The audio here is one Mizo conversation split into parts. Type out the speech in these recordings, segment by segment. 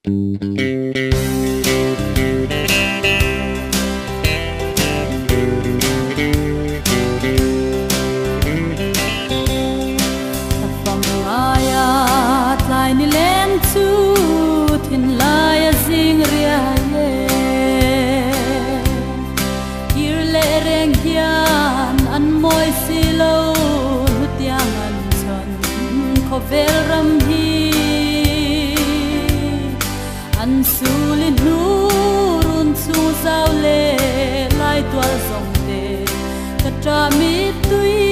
Tafam ngaia tlai ni leng chu thinlai a zing riai e. Kir leh reng hian an mawi si lo hnutiang an chhawn khawvel ram hi. An suli hnu run chhung zau leh lai tual zawng te ka ṭah mittui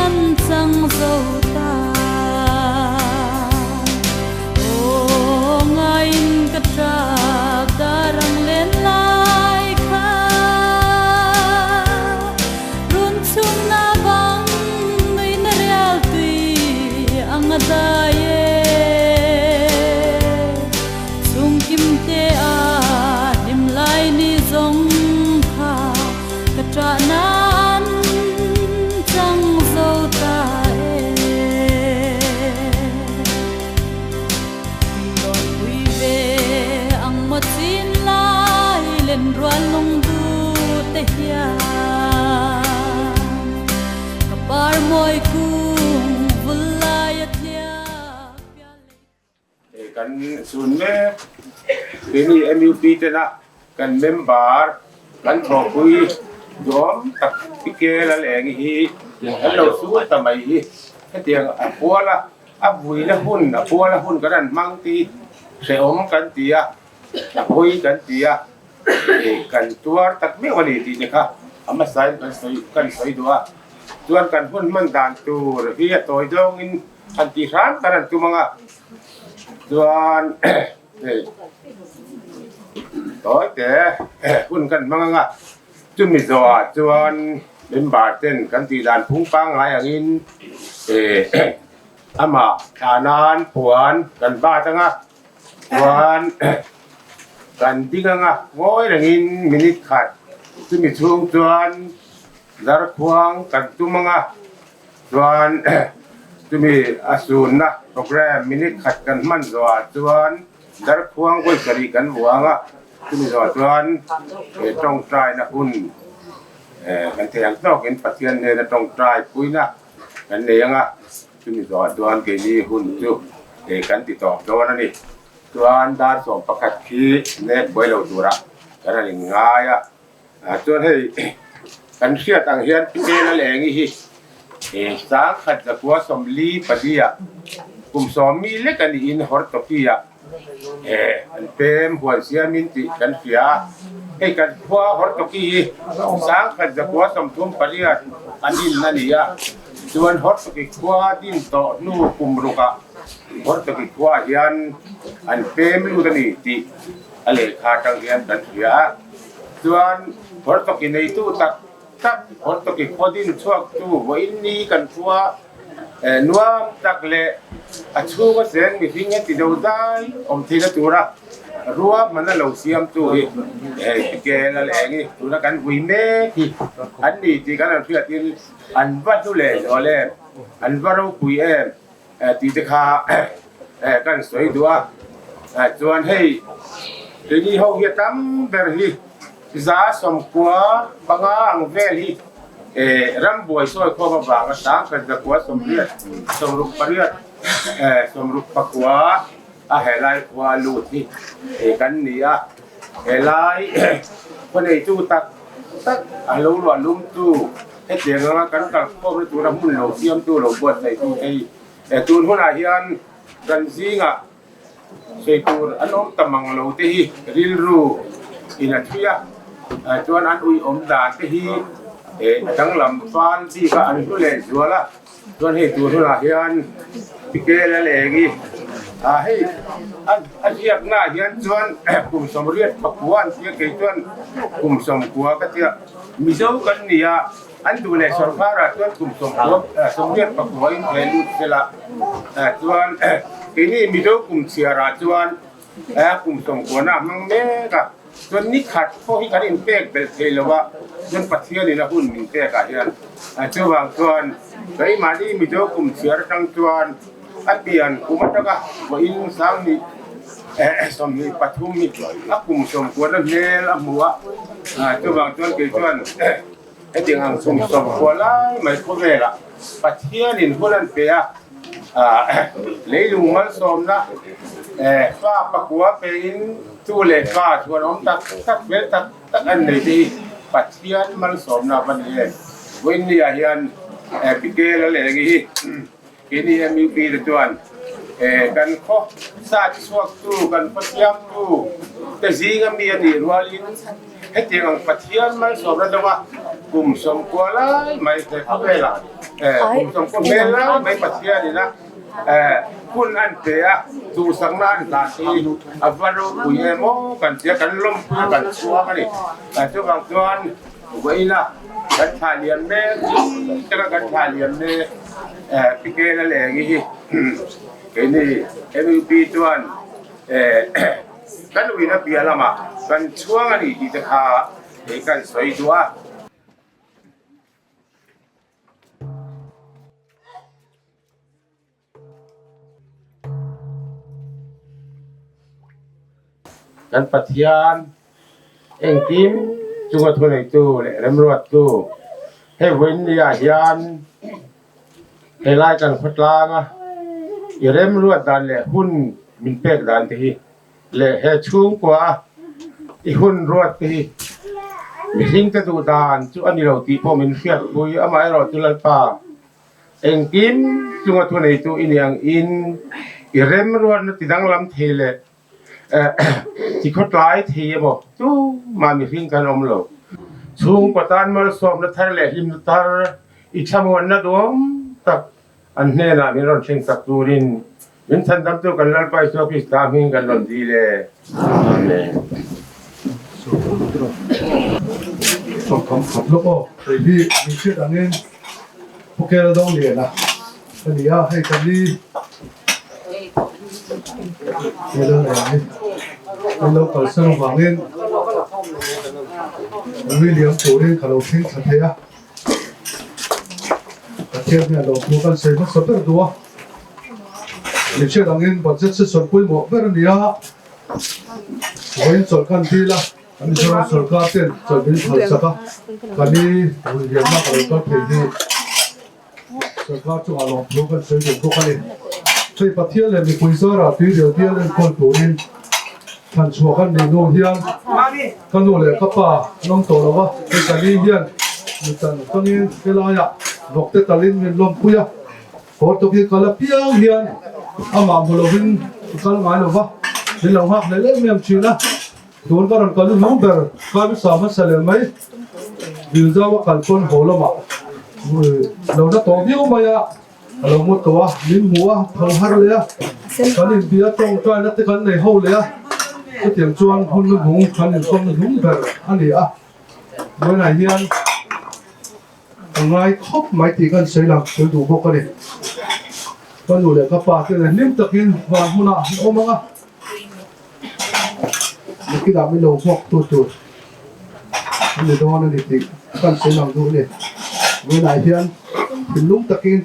an chang zo ta. Aw ngaiin ka ṭap dar ang len lai kha run chhungna bang nuihna rial tui ang a dai e. Chhungkim te a hlim lai ni zawng kha ka ṭahna an chang zo ta e. Tui ve ang maw chin lai len rual lungdu te hian ka par mawi kung vul lai a tliak pial lei. Kan sun mek keini MUP tena kan member kan thawhpui duhawm tak Pike Lalengi hi kan lo sur ta mai hi hetiang a pual a. A vuina hun, a puala hun kan han hmang ti hrehawm kan ti a, a hawi kan ti a, kan tuar tak meuh a ni tih te kha a hmasain kan sawi kan sawi duh a. Chuan kan hun hman dan tur hi a tawi zawngin han tih hram kan han tum ang a, chuan hei tawi te hun kan hmang ang a, chumi zawhah chuan member ten kan tih dan phung pangngai angin Amah thlah nan puan kan bat anga, chuan kan ding anga ngawi rengin minute khat chumi chhung chuan darkhuang kan tum anga, chuan chumi a sunna program minute khat kan hman zawhah chuan darkhuang vawi sarih kan vuah anga, chumi zawhah chuan tawngtaina hun kan thei ang tawkin Pathian hnena tawngtai puina. Kan nei ang a, chumi zawhah chuan keini hun chu kan ti tawp dawn a ni. Chuan dar 11 khi nek buai lo turah kan han inngai a. Chuan hei kan hriat ang hian Pu Laleng-i hi 1944 ah kum 10 lek a niin Hortoki-ah an pem huan siamin tih kan hria a. Hei kan khua Hortoki hi 1938 an in a ni a, chuan Hortoki khua din tawh hnu kum rukah Hortoki khua hian an pem lut a ni tih a lehkha atang hian kan hria a. Chuan Hortoki neitu tak tak Hortoki khua din chhuaktu vawiin ni kan khua Nuam tak leh a chhunga cheng mihring heti do dai awm theihna tura ruahman a lo siamtu hi hei Pikel a leng i tuna kan vui mek hi an ni tih kan han hriatin an va hlu leh zual em, an va ropui em tih te kha kan sawi duh a. Chuan hei keini ho hi a tam ber hi 95 ang vel hi Rambuai sawi khawm avanga 1988 69 a helai khua lut hi kan ni a, helai khaw neitu tak tak a lo luah lumtu hetiang anga kan kalkhawmna tura hmun lo siamtu lo buatsaihtu te hi tun hunah hian kan zingah sawi tur an awm ta mang lo te hi rilru in a thui a, chuan an ui awm dan te hi a danglam fal bik a an hlu leh zual a, chuan hei tur hunah hian Pikel a leng i, hei a ziakna ah hian chuan kum 89 an tia kei chuan kum 90 ka tia Mizo kan ni a. An duh leh sorkar ah chuan kum 89 in he lut sela chuan keini Mizo kum chhiar ah chuan kum 90 na hmang mek a, chuan ni khat pawh hi kan in pek belh thei lo a, chuan Pathian in a hun min pek ah hian chuvang chuan keimahni Mizo kum chhiar atang chuan a pian kum atanga vawiin sang nih. 23 hi a kum sawmkuana hmel a hmu a, chuvang chuan kei chuan hetiang ang kum sawmkua lai mai khawvelah Pathianin hun an pe a, leilung malsawmna fa pakua pein tu leh fa chuan awm tak tak hmel tak tak an nei te hi Pathian malsawmna va ni em. Vawiinniah hian Pikel a leng hi Keini MUP te chuan kan khaw sa chhuaktu, kan khaw siamtu te zinga mi a nih rualin hetiang ang Pathian malsawmna deuha kum sawmkua lai mai he khawvelah kum sawmkua hmel lai mai Pathianin a hun an pe a, duhsakna an hlan te hi a va ropui em aw kan tia kan lawmpui a kan chhuak a ni. Chuvang chuan Vawiina kan thlah liam mek hi taka kan thlah liam mek Pikela Lengi hi keini MUP chuan kan uina piah lamah kan chhuang a ni tih te kha kan sawi duh a. Kan Pathian engkim chunga thuneitu leh remruattu hei vawiinniah hian helai kan khawtlanga i remruat dan leh hun min pek dan te hi leh he chhungkua a i hun ruat te hi mihring te duh dan chu a ni lo tih pawh min hriatpui amaherawhchu Lalpa Engkim chunga thuneitu i nih ang in i remruatna ti danglam thei leh ti khawtlai thei emaw tumah mihring kan awm lo. Chhungkaw tan malsawmna thar leh hlimna thar i thlamuanna duhawm tak an hnenah min rawn thleng sak turin min chhandamtu kan Lalpa Isua Krista hming kan rawn dil e. Amen. Phukel dawng lian a ka ni a, hei ka ni he lo nei ang hi hei lo kalsan avangin William turin ka lo thleng thla thei a, Pathian hian lo thu kan sawi hmasa ber duh a, mi hriat angin budget session pawimawh ber a ni a, vawiin chawlh kan dil a. Mizoram sorkar ten chawlh min phal sak a, ka ni Ruilianna ka lo kal thei hi sorkar chungah lawmthu kan sawi duh bawk a ni. Hei Pathian leh mipui zarah tuirial bial enkawl turin thlan chhuah kan nih hnu hian ka nu leh ka pa an awm tawh lo a, hei ka ni hian mitan tangin helaiah vawkte talin min lawmpui a, Portuguese kal apiang hian amah hmu lovin ka kal ngai lo va, min lo nghak hlel em em thin a. Tun ka rawn kal hlung ber kar sa hmasa leh mai Dilzau a kal pawn haw lamah lo na tawh viau mai a, a lo mu tawh a, min hmu a, tho har leh a, kan inbia tawngtaina te kan nei ho leh a, chutiang chuan hun hnuhnung kan inkawm hlung ber a ni a, vawiinah hian ka ngai khawp mai tih kan sawi lang sawi duh bawk a ni. Ka nu leh ka pa te nen hlim takin van hmunah an awm ang a. Nakinah min lo nghawk tu tur an ni dawn a ni tih kan sawi lang duh a ni. Vawiinah hian thinlung takin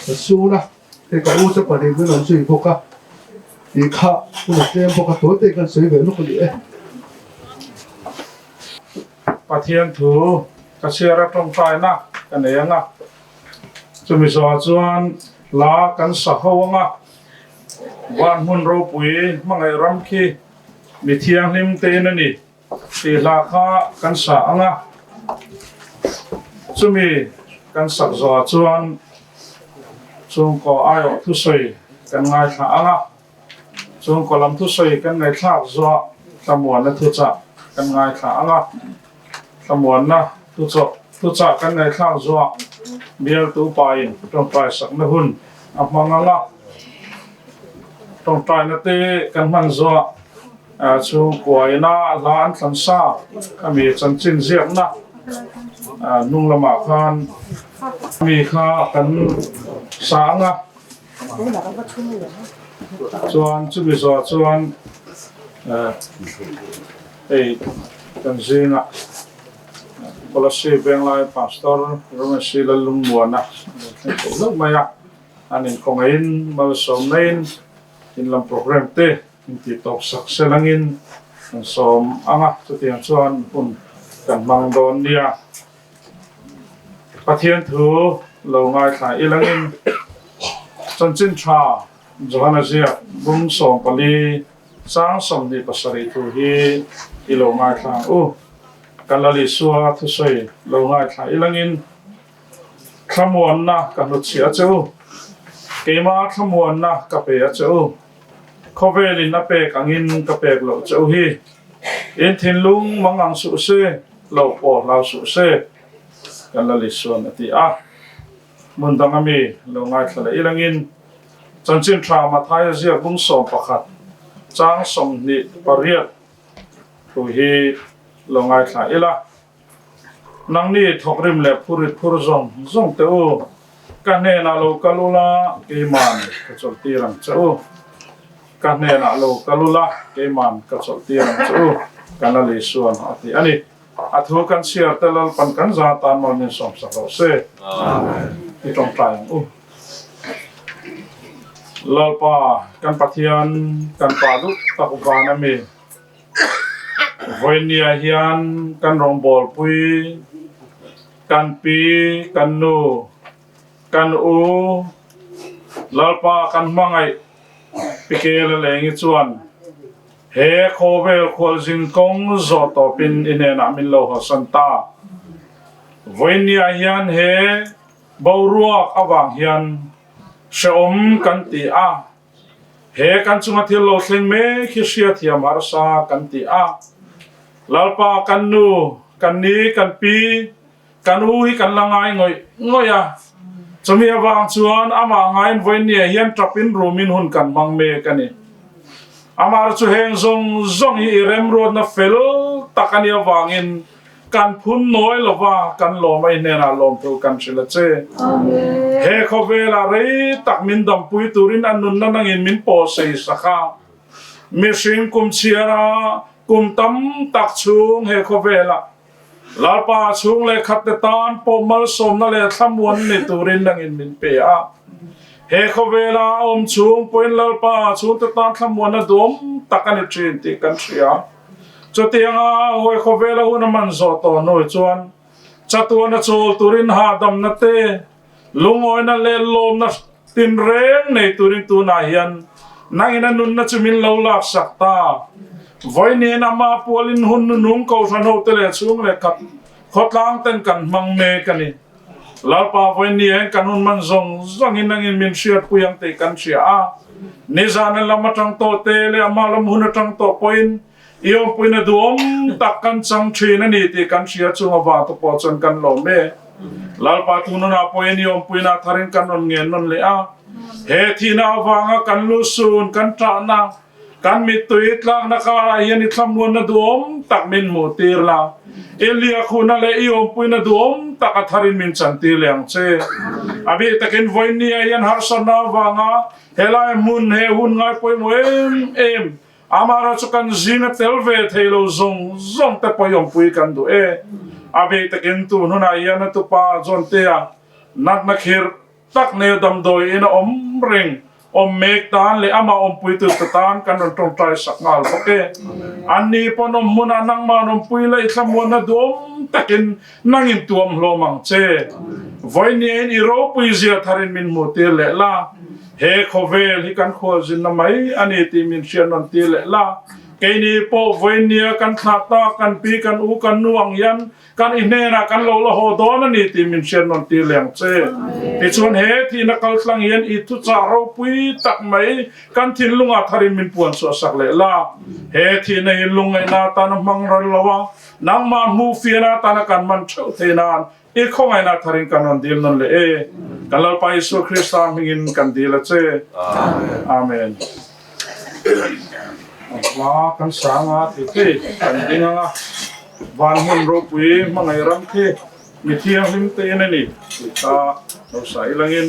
ka sun a, hei ka u te pahnih min rawn zui bawk a tih kha hun a tlem bawk a, tawi te kan sawi ve lawk a ni e. Pathian thu ka chhiar a tawngtaina ka nei ang a, chumi zawhah chuan hla kan sa ho ang a. Van hmun ropui hmangaih ram khi mi thianghlim tein a ni tih hla kha kan sa ang a, chumi kan sak zawhah chuan chhungkaw aiawh thusawi kan ngaithla ang a, chhungkaw lam thusawi kan ngaihthlak zawh thlamuanna thuchah kan ngaithla ang a, thlamuanna thuchah kan ngaihthlak zawh bialtu pain tawngtai sakna hun a hmang ang a, tawngtaina te kan hman zawh chhungkuaina hla an thlan sa a mi chanchin ziakna hnung lamah khan mi kha kan sa ang a, chuan chumi zawh chuan hei kan zingah Kolasib Venglai Pastor Ramesi Lallungmuana a lo thleng tawh hlauh mai a, an inkawngaihin malsawmnain in lam programme te. Min tih tawp sak se langin kan sawm ang a, chutiang chuan hun kan hmang dawn nia. Pathian thu lo ngaithla i langin chanchin tha Johana ziak bung 14 chang 27 thu hi i lo ngaithla ang u. Ka Lal Isua thusawi lo ngaithla i langin thlamuanna ka hnutchhiah a che u, keimah thlamuanna ka pe a che u. Khawvelin a pek angin ka pek loh che u hi. In thinlung mang ang suh se, loh pawh hlau suh se, kan la Lisuan a ti a. Hmun danga mi lo ngaithla leh ilangin Chanchin Tha Mathaia ziak bung 11 chang 28 thu hi lo ngaithla ila. Nangni thawkrim leh phurit phur zawng zawng teh u, ka hnenah lo kal ula, keiman ka chawlhtir ang che u. Ka hnenah lo kal ula, keiman ka chawlhtir ang che u, ka la Lisuan a ti a ni. A thu kan chhiar te Lalpan kan za tan mal min sawmsak rawh se. I tawngtai ang u. Lalpa, kan Pathian, kan Pa duh tak van a mi. Vawinia hian kan rawngbawlpui, kan pi, kan nu, kan u, Lalpa kan hmangaih Pikela Lengi chuan he khawvel khualzin kawng zawh tawpin i hnenah min lo hawsan ta. Vawinia hian he boruak avang hian hrehawm kan ti a. He kan chunga thil lo thleng mek hi hriathiam harsa kan ti a. Lalpa kan nu, kan ni, kan pi, kan u hi kan la ngai ngawih ngawih a. Chumi avang chuan amah ngaiin vawinia hian tapin rumin hun kan hmang mek a ni. Amah chu heng zawng zawng hi i remruatna fel tak a nih avangin Kan phun nawi lova kan lawm a i hnenah lawmthu kan hrilh a che. He khawvelah rei tak min dampui turin a nunna nangin min pawhsei sak a. Mihring kum chhiara kum tam tak chhung he khawvelah Lalpa chhung leh khatte tan pawh malsawmna leh thlamuan ni turin nangin min pe a. He khawvela a awm chhung pawhin Lalpa chhungte tan thlamuanna duhawm tak a ni thin tih kan hria. Chutianga hawi khawvela hun a man zawh tawh hnu chuan chatuana chawl turin hahdamna te, lungawina leh lawmna tinreng nei turin tunah hian nangin a nunna chu min lo laksak ta. Vawiin ama pualin hun nunung kohhran hote leh chhung leh khat khawtlang ten kan hmang mek a ni. Lalpa vawiin hian kan hun man zawng zawngin nangin min hriatpui ang tih kan hria a. Nizana lam atang tawh te leh amah lam hun atang tawh pawhin i awmpuina duhawm tak kan chang thin a ni tih kan hria chung avang te pawh chuan kan lawm e. Lalpa thununah pawhin i awmpuina tharin kan rawn ngen nawn leh a. He thihna avanga kan lusun, kan tahna, Kan mittui tlakna karah hian i thlamuanna duhawm tak min hmuh tir la, i liakhuna leh i awmpuina duhawm tak a tharin min chantir leh ang che. A bik takin vawinia hian harsatna avanga helai hmun he hun ngai pawimawh em em, amaherawh chu kan zinga tel ve thei lo zawng zawng te pawh i awmpui kan duh e. A bik takin tun hunah hian a tupa Johntea natna khirh tak nei a damdawi in a awm reng. Awm mek tan leh amah awmpuitu te tan kan rawn tawngtai sak nghal bawk e. Anni pawn awm hmunah nangmah awmpui la i thlamuanna duhawm takin nangin tuam hlawm ang che. Vawinia in i ropui zia tharin min hmuh tir leh la. He khawvel hi kan khualzinna mai a ni tih min hriat nawn tir leh la. Keini pawh vawinia kan thlah tak kan pi kan u kan nu ang hian Kan i hnenah kan lo la haw dawn a ni tih min hriat nawn tir leh ang che. Tichuan he thihna kaltlang hian i thuchah ropui tak mai kan thinlungah tharin min puan chhuah sak leh la. He thihna hi lungngaihna atana hmang ral lo a, nangmah hmuh fiahna atana kan hman theuh thei nan i khawngaihna tharin kan rawn dil nawn leh e. Kan Lalpa Isua Krista hmingin kan dil a che. Amen. Hla kan sang a ti thei kan ding ang a, van hmun ropui hmangaih ram khi mi thianghlim te in a ni tih kha lo sa ilangin.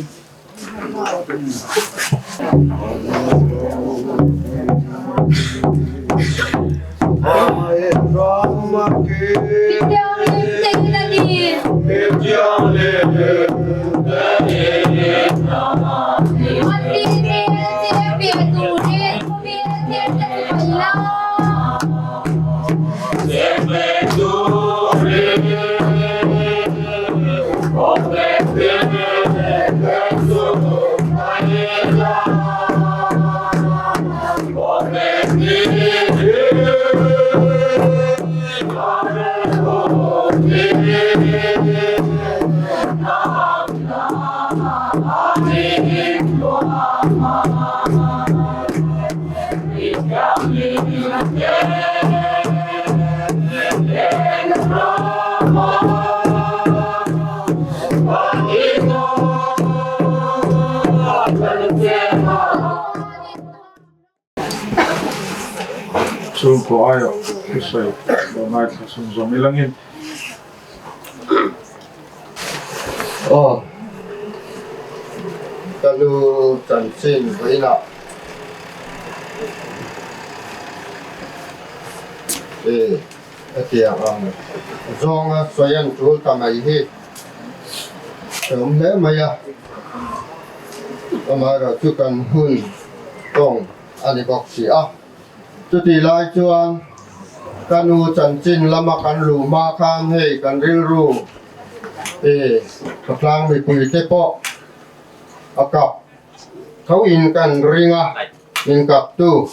Chhungkaw aiawh thusawi lo ngaithla chhung zawm ilangin. Aw, ka nu chanchin vawiinah e hetiang ang zawnga sawi an tul ta mai hi a awm hle mai a, amaherawhchu kan hun tawng a ni bawk si a. Chutih lai chuan ka nu chanchin lama kan luh hma khan hei kan rilru e khawtlang mipui te pawh a kap tho in kan ring a, min kap tu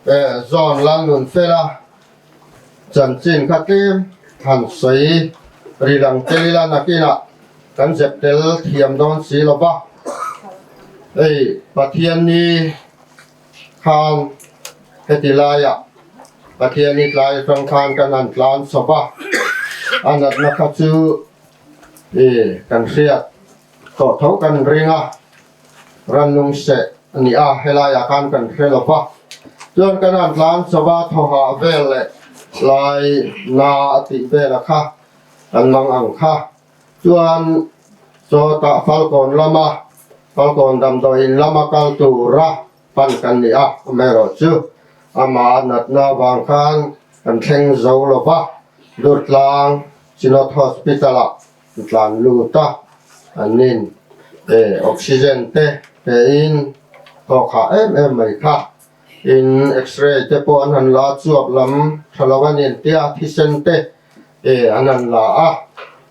e zawn Lalnun fela chanchin kha tlem han sawi ri lang tel ila nakinah kan zep tel thiam dawn si lo va, hei Pathianni Khan heti laiah Pathian i tlai atang khan kan han tlan chawp a, a natna kha chu i kan hriat tawh tho kan ring a, rannung seh a ni a, helaiah khan kan hre lo va. Chuan kan han tlan chawp a, thawhah vel leh lai na a tih vela kha kan mang ang kha. Chuan chawtah Falkawn lama Falkawn damdawiin lama kal tura pan kan ni a, amaherawhchu amah natna avang khan kan thleng zo lo va, Durtlang Synod Hospital-ah an tlan lut a, an nin oxygen te pein thawk hah em em mai kha. In x-ray te pawh an han la chuap lam tha lo a nin tia thisen te e an han la a,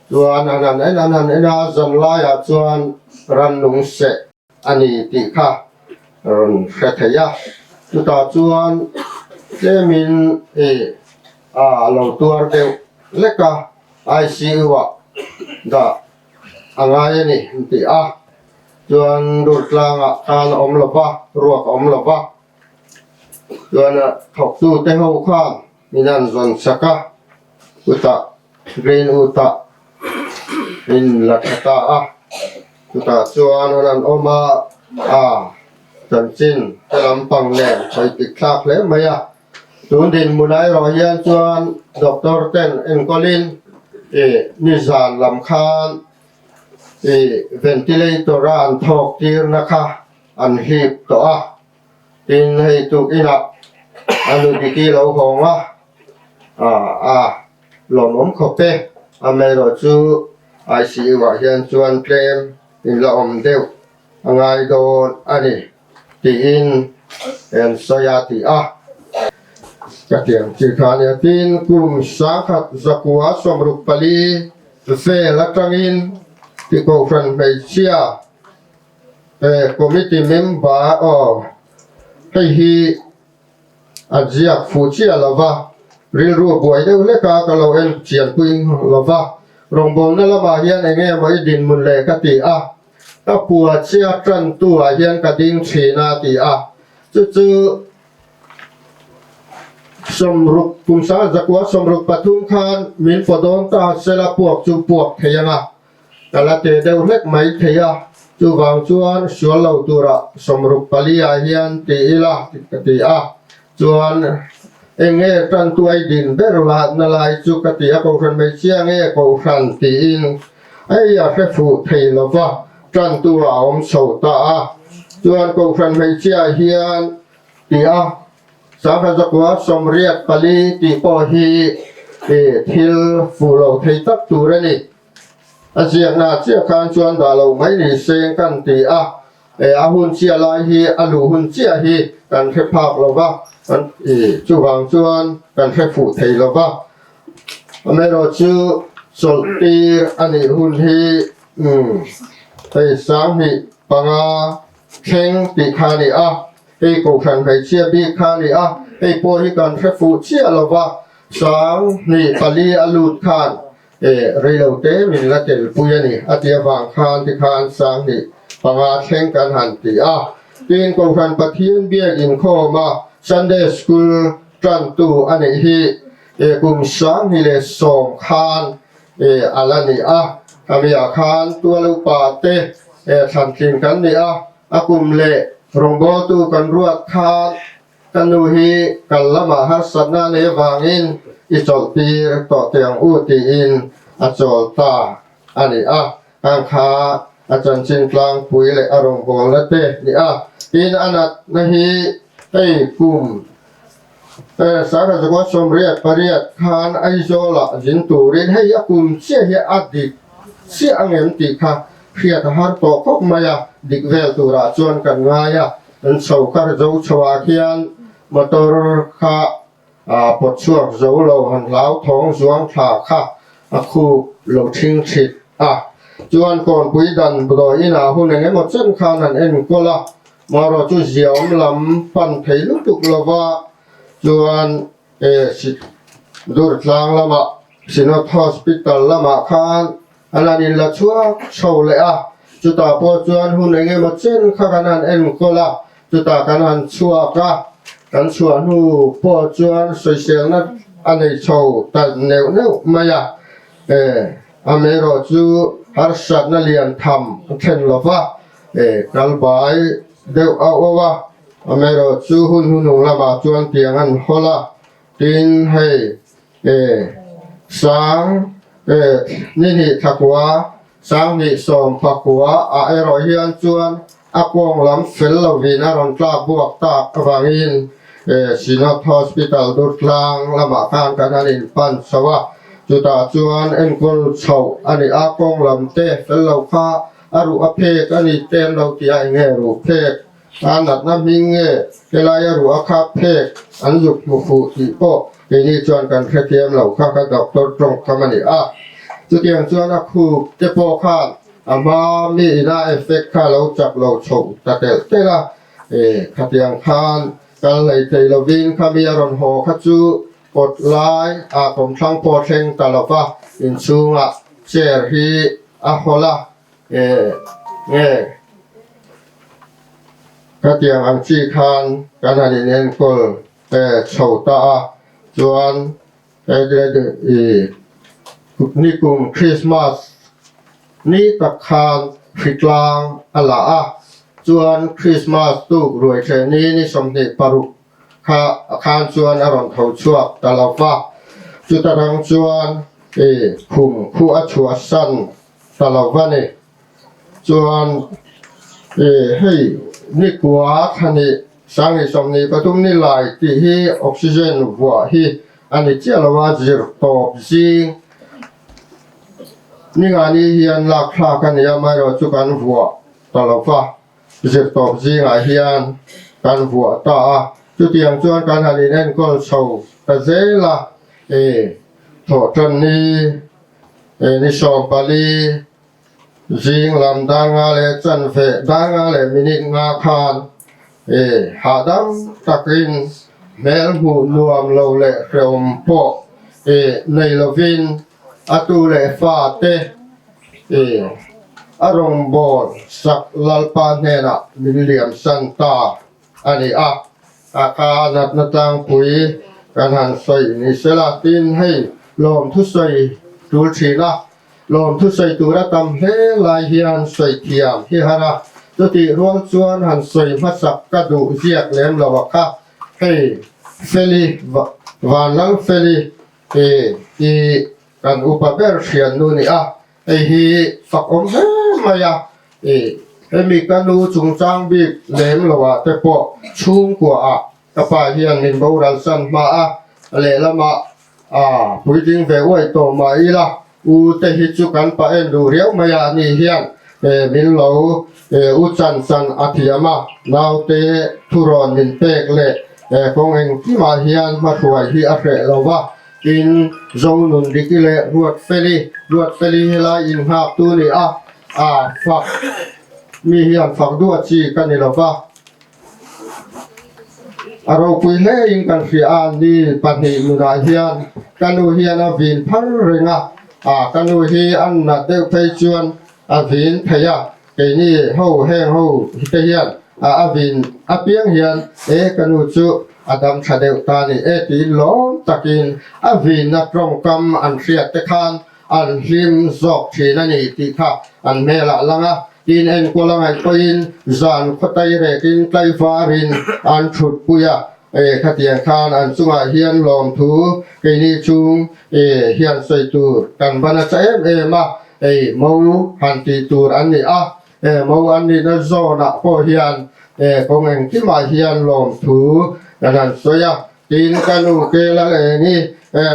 chuan an han en an han en a, zan laiah chuan rannung seh a ni tih kha rawn hre thei a, chutah chuan tlemin e a lo tuar deuh lek a, ICU ah dah a ngai a ni an ti a. Chuan Durtlangah khan a awm lo va, ruak a awm lo va. Chuan thawktute ho khan min han zawn sak a, chutah Greenwood ah min la tha ta a. Chutah chuan an han awm a, a chanchin te lampang nen sawi tik thlak hle mai a. Tun dinhmun erawh hian chuan doctor ten enkawlin ih nizan lam khan Ih ventilator a an thawk tirna kha an hlip tawh a, tin hei tukinah a nu Diki lo hawng a, a lawmawm khawp e, amaherawh chu ICU ah hian chuan tlem in la awm deuh a ngai dawn a ni tiin an sawi a ti a. Ka tiang chi kha a nia, tin kum sangkhat zakua 64 vel atangin ti kohhran hmeichhia committee member aw hei hi a ziak fuh chiah lo va, rilru a buai deuh hlek a, ka lo en chianpui lo va, rawngbawlna lamah hian eng nge maw i dinhmun le ka ti a, ka pua chiah tantu ah hian ka ding thin a ti a, chu chu 60 kum 100 63 khan min faw dawn ta sela puak chu puak thei ang a, ka la te deuh hlek mai thei a, chuvang chuan sual lo tura 64 ah hian ti ila ka ti a, chuan eng nge tantuai din ber latna lai chu ka ti a, kohhran hmeichhia nge kohhran tiin hei a hre fuh thei lova tantu a awm chho ta a, chuan kohhran hmeichhia hian ti a. 1984 tih pawh hi thil fuh lo thei tak tur a ni. A ziakna chiah khan chuan dah lo mai ni seng kan ti a. A hun chiah lai hi a luh hun chiah hi kan hre phak lo va, kan chuvang chuan kan hre fuh thei lo va. Amaherawhchu chawlh tir a nih hun hi hei 2005 thleng tih kha a ni a, hei kohhran hmeichhia bik kha a ni a, hei pawh hi kan hre fuh chiah lo va, 2004 a lut khan E, reilo te min la telpui a ni, a ti avang khan tikhan 2005 thleng kan han ti a. Tin, Kohhran Pathian biak inkhawm a Sunday School tantu a nih hi e, kum 2010 khan e, a la ni a. Khamiah khan tual upa te e, thlan tling kan ni a, a kum leh rawngbawltu kan ruat khan Ka nu hi kal lamah harsatna a nei avangin i chawlhtir tawh teh ang u tiin a chawl ta a ni a, hang kha a chanchin tlangpui leh a rawngbawlna te ni a, tin a natna hi hei kum 1988 khan Aizawlah zin turin hei a kum chiah hi a dik chiah angem tih kha hriat a har tawh khawp mai a, dik vel turah chuan kan ngai a. An chho kar zo chho ah khian motor kha pawt chhuak zo lo han hlau thawng zuang thla kha a khup lo thing thit a. Chuan kawnpui dan dawi inah hun eng emaw chen khan an enkawl a, marawh chu ziaawm lam pan thei lutuk lova chuan Durtlang lamah Synod Hospital lamah khan An han inla chhuak chho leh a, chutah pawh chuan hun eng emaw chen kha kan han enkawl a, chutah kan han chhuak a, kan chhuah hnu pawh chuan sawiselna a nei chho ta neuh neuh mai a, e, amaherawh chu harsatna lian tham a thlen lo va, e, kal bai deuh a auh a, amaherawh chu hun hunung lamah chuan tiang an hawl a, tin hei, E, sang e, ni hnih thakua, 2019 ah erawh hian chuan a kawng lam fel lovin a rawn tlak buak tak avangin e, Synod Hospital Durtlang lamah khan kan han inpan chho a, chutah chuan enkawl chhoh a ni a, kawng lam te fel lo kha a ruh a phek a ni te an lo ti a, eng nge ruh phek? A natna hming nge helaia ruah a khap phek an zuk hmu fuh tih pawh keini chuan kan hrethiam lo kha ka doctor tawngkam a ni a. Chutiang chuan a khup te pawh khan a hma mi ina effect kha lo chak lo chhoh ta telh telh a, e khatiang khan kal hlei thei lovin khami a rawn haw kha chu kawt lai ah kawmthlang pawh thleng ta lova inchhungah chair hi a hawl a. E nge khatiang ang chi khan kan han inenkawl e chho ta a, chuan i nikum Christmas ni tak khan hritlang a la a, chuan Christmas tuk ruai hreh ni ni 26 kha khan chuan a rawn tho chhuak ta lo va, chuta rang chuan i khum khu a chhuahsan Ta lo va ni. Chuan i hei ni kua thla nih 2023 ni lai tih hi oxygen vuah hi a ni chiah lo a, zir tawp zing ni nga ni hian lak thlak a ni a, amaherawh chu kan vuah ta lo va, zir tawp zingah hian kan vuah ta a, chutiang chuan kan han inenkawl chho ta zel a, i thawhtan ni Ni 14 zing lam dar nga leh chanve dar nga leh minute nga khan hahdam takin hmel hmuh nuam lo leh hrehawm pawh nei lovin a tu leh fa te a rawngbâwl sak Lalpa hnenah min liamsan ta a ni a. A ka natna tlangpui kan han sawi ni sela tin hei lawm thusawi tul thin a, lawm thusawi tura tam hle lai hian sawi thiam hi har a, chutih rual chuan han sawi hmasak ka duh ziak lem lo a kha hei Feli Vanlalfeli hi kan upa ber hriannu ni a. Hei hi fak awm hle mai a, ih hemi ka nu chungchang bik lem lo ah te pawh chhungkua ah ka pa hian min boral san hma a, lehlamah ah puitling ve uai tawh mah ila u te hi chu kan pa en duh riau mai a ni hian min lo u chan chan a thiam a, naute thurawn min pek leh kawng engkimah hian hmahruai hi a hreh lo va, tin Zonun Diki leh Ruatfeli, Ruatfeli helai innghaktu ni a, a fak mi hian fak duah chi ka ni lo va. A ropui hlein kan hria a, ni pahnih nunah hian ka nu hian a vin phar reng a, a ka nu hi a nat deuh phei chuan a vin thei a, keini ho heng ho te hian a a vin apiang hian e ka nu chu a dam tha deuh ta ni e tiin lawm takin a vinna tawngkam an hriat te khan an hlim zawk thin a ni tih kha an hmelah lang a, tin enkawl a ngaih pawhin zan khawtai rekin tlaivarin an thutpui a, e khatiang khan an chungah hian lawmthu keini chung e hian sawi tur kan ban a cha em em a, ei mo han tih tur an ni a, e mo an nihna zawnah pawh hian e kawng engkimah hian lawmthu kan han sawi a. Tin, ka nu ke lal eng i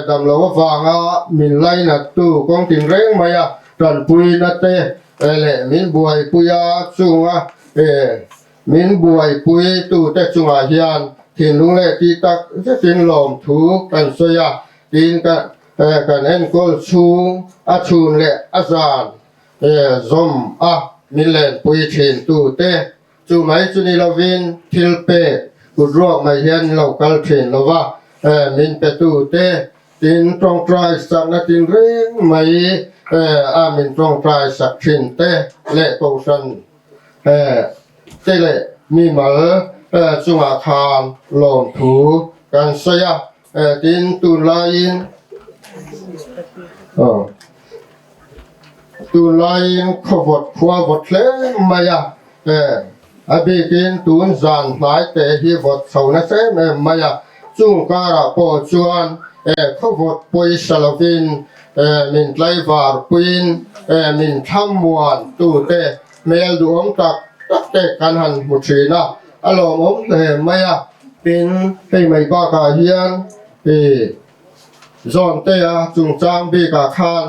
damlo avanga min lainattu kawng tin reng mai a, tanpuina te leh min buaipui a chunga min buaipui tute chungah hian thinlung leh tih tak zetin lawmthu kan sawi a. Tin, kan enkawl chhung a chhun leh a zan zawm a min lenpui thin tute Chu mai chu ni lovin thil pek kut ruak mai hian in lo kal thin lo va, min petu te tin tawngtai sakna tin reng mai a min tawngtai sak thin te leh kohhran te leh mimal chungah khan lawmthu kan sawi a. Tin tunlaiin tunlaiin khawvawt khua vawt hle mai a, a bikin tun zan hnai te hi vawt chho nasa em em mai a, chung karah pawh chuan khawvawt pawisa lovin min tlaivar puiin min thlamuan tute hmel duhawm tak tak te kan han hmu thin a, a lawmawm hle mai a. Tin, hei mai bakah hian i Zawntea chungchang bikah khan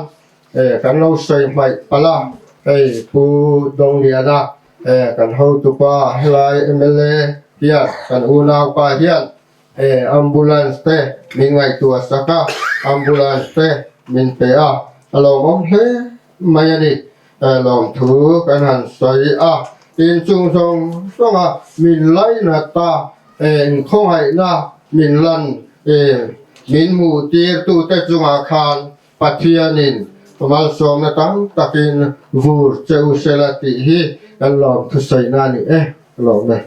kan lo sawi hmaih palh a, hei Pu Dongliana kan hotupa helai mla hian kan unaupa hian ambulance te min ngaihtuah sak a, ambulance te min pe a, a lawmawm hle mai a ni. Lawmthu kan han sawi a, tin chung zawng zawnga min lainat a, inkhawngaihna min lan min hmuh tirtute chungah khan Pathianin malsawmna tam takin vur che u sela tih hi kan lawmthu sawina a ni e, lawm e.